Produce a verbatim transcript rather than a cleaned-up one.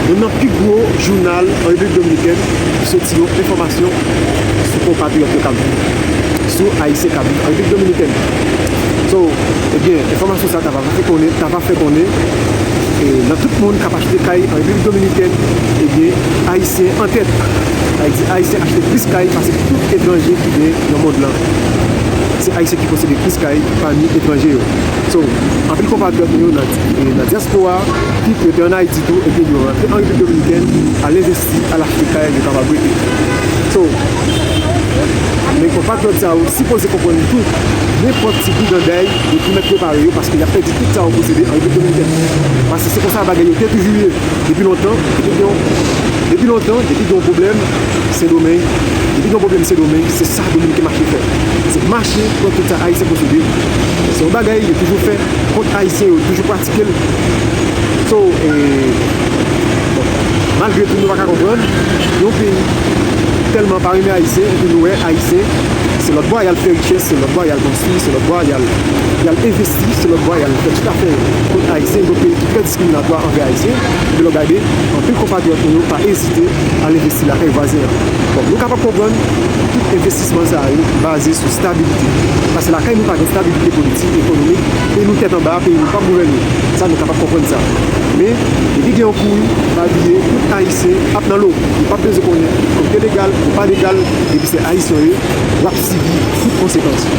Youn nan pi gwo jounal an Repiblik Dominikèn ki soti yon enfòmasyon sou konpatriyòt yo k ap viv, sou Ayisyen k ap viv an Repiblik Dominikèn. So, ebyen, enfòmasyon sa ta va fè konnen, ta va fè konnen, e, nan tout moun k ap achte kay an Repiblik Dominikèn, ebyen, Ayisyen an tèt. Sa vle di, Ayisyen achte plis kay pase tout etranje ki gen nan mond lan. Se Ayisyen ki posede plis kay pami etranje yo. So, anpil konpatriyòt nou yo nan, e, nan dyaspora, kit yo te an Ayiti tou, epi yo rantre an Repiblik Dominikèn, al envesti, al achte kay, yo kapab rete. So, men konpatriyòt sa yo sipoze konprann tou, nenpòt ti briganday, yo tou mèt prepare yo, paske y ap pèdi tout sa yo posede an Repiblik Dominikèn. Paske se konsa bagay yo te toujou ye. Depi lontan, depi gen yon, depi lontan, depi gen yon pwoblèm Sendomeng, depi gen yon pwoblèm Sendomeng, se sa Dominiken mache fè. Se mache pran tout sa Ayisyen posede. Se yon bagay yo toujou fè kont Ayisyen, yo toujou pratike l. So, e, bon, malgre tou, nou pa ka konprann yon peyi tèlman pa renmen Ayisyen, epi nou wè Ayisyen, se lòt bò y al fè richès, se lòt bò y al konstwi, se lòt bò y al, y al envesti, se lòt bò y al fè tout afè yo. Kont Ayisyen, yon peyi ki trè diskriminatwa anvè Ayisyen, epi lè w gade, anpil konpatriyòt nou yo pa ezite al envesti lakay vwazen an. Bon, nou kapab konprann tout envestisman sa yo baze sou stabilite. Paske lakay nou pa gen stabilite politik, ekonomik, peyi nou tèt anba, peyi nou p ap gouvène. Sa, nou kapab konprann sa. Men, depi gen yon kouri, pa bliye, tout Ayisyen ap nan lo. Yo p ap bezwen konnen si w te legal, ou pa legal, depi se Ayisyen w ye, w ap sibi tout konsekans.